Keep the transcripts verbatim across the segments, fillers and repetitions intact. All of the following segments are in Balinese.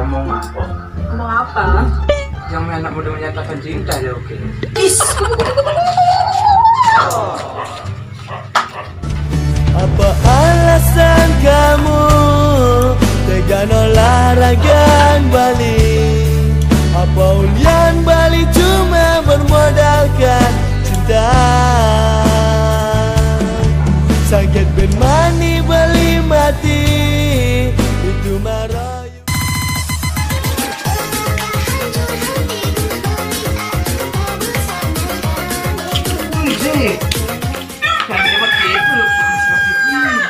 Ngomong apa? Ngomong apa? Yang anak muda menyatakan cinta ya, oke. Is. Apa alasan kamu tega nolak ragan Bali? Apa ulian Bali cuma bermodalkan cinta? Sakit bermani Bali mati, itu marayu.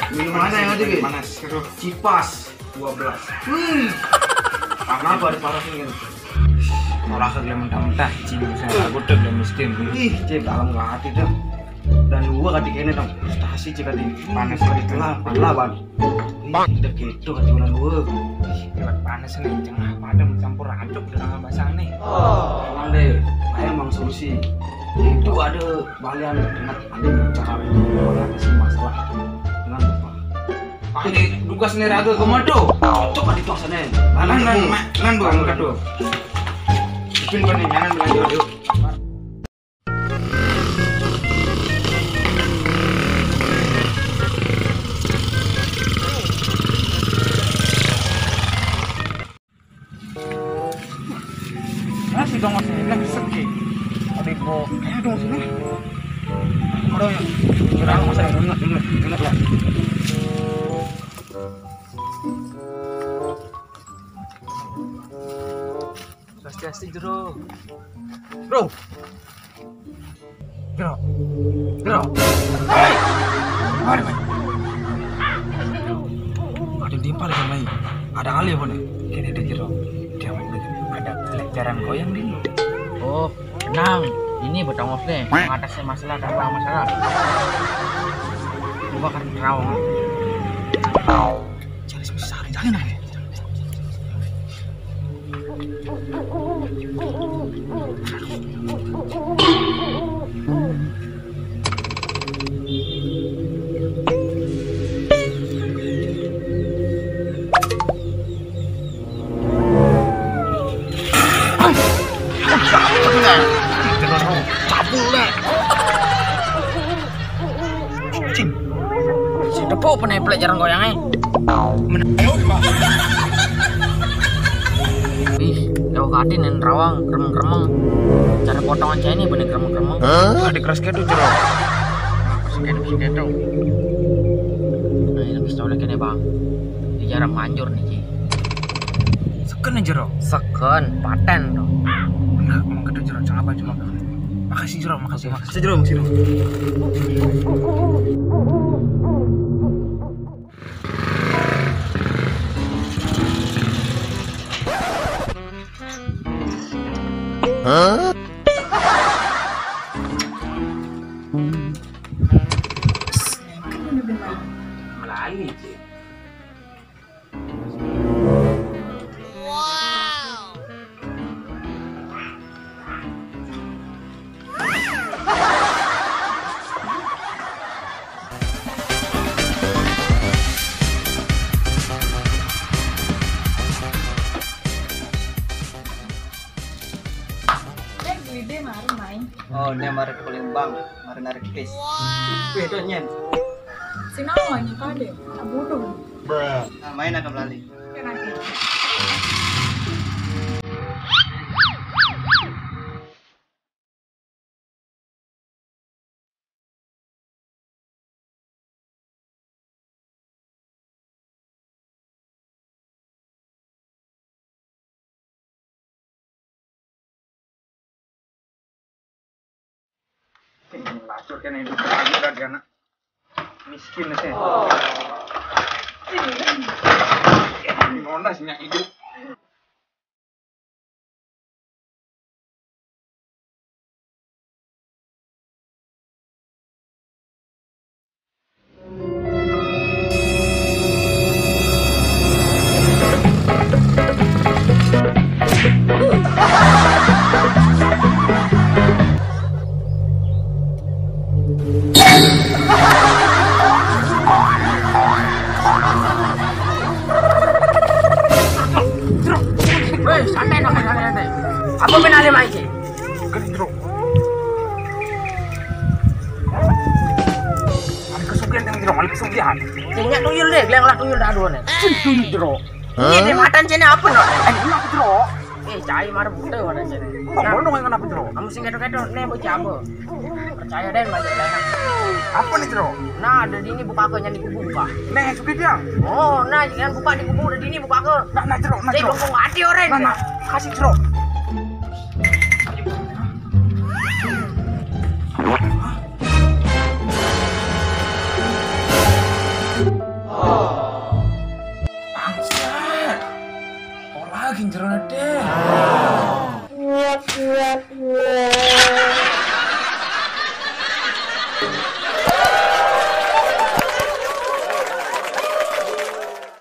Minuman apa yang ada, Ge? Panas. Cipas dua belas. Wih. Karena apa ada parah nih, gitu? Orang kagak mentah-mentah, cing, saya lagu tuh udah miskin. Ih, cek dalam hati tuh. Dan gua kata kene dong, frustasi cek kata ini. Panas banget. Lah, lah, Bang. Bang, udah gitu kata orang gua. Lewat panas nih, cengah padam campur aduk dengan basah nih. Emang deh, ayo emang solusi. Itu ada balian, ingat, ada cara mengatasi masalah dengan lupa. Pakai dugas nih raga ke madu. Cocok kan itu asalnya. Nan, nan, ma-, nan, Bu, angkat, Bu. Ipin, Bu, nih, nan, belanja, yuk. Nah, si dong sini, nah, segi. Ada ibu, ayo dong sini. Kemarin yang kira masa yang ingat, ingat, ingat lah. Swastiastu, Jero. Bro. Jero. Jero. Hei! Mari, mari. Ada yang timpal yang lain. Ada kali apa nih? Kene deh, Jero. Dia main deh. Ada pelajaran goyang di. Oh, tenang. Ini bertanggung nih. Mengatasi masalah tanpa masalah. Coba kan terawang. Jangan semua sehari, jangan, jangan. Cabul deh. Cing. Si tepuk pene pelajaran goyangnya. Ih, jauh kati nen rawang, remeng-remeng. Cara potongan cai ini bener remeng-remeng. Hah? Ada keras kedo, Jero. Nah, keras kedo, keras kedo. Nah, ini pistol lagi nih, Bang. Ini jarang manjur nih, Ci. Seken ya, Jero? Seken, paten dong. Nah, emang gede, Jero, jangan apa cuma. Makasih, Jero, makasih, makasih, Jero, makasih, Jero. Hah? Melali, Ci. Eh, Guide, mari main. Oh, ini mari ke Palembang, mari narik tis. Wih, itu nyen. Sinawa nih, Pak, deh. Abu dong. Nah, main aku lali. Lacur kene hidup lagi dari anak miskin sih. Ini nona sih yang hidup. Ale mai ke. Kali, Jero. Alih kesugihan, Jero, alih kesugihan. Kayaknya tuyul deh, gelang lah tuyul dah dua nih. Tuyul, Jero. Ini deh matan sini apa no? Eh, ini apa, Jero? Eh, cai marah buta warna sini. Kok bodoh yang kenapa, Jero? Kamu sing kedo-kedo nih bocah apa? Percaya deh, banyak dana. Apa nih, Jero? Nah, ada di ini buka ke, nyari kubu buka. Nih, suka dia. Oh, nah, jangan buka di kubu, ada di ini buka ke. Nah, nah, Jero, nah, Jero. Bongkong hati orang. Nah, nah, kasih, Jero. Bangsat. Kok lagi, Jero, deh?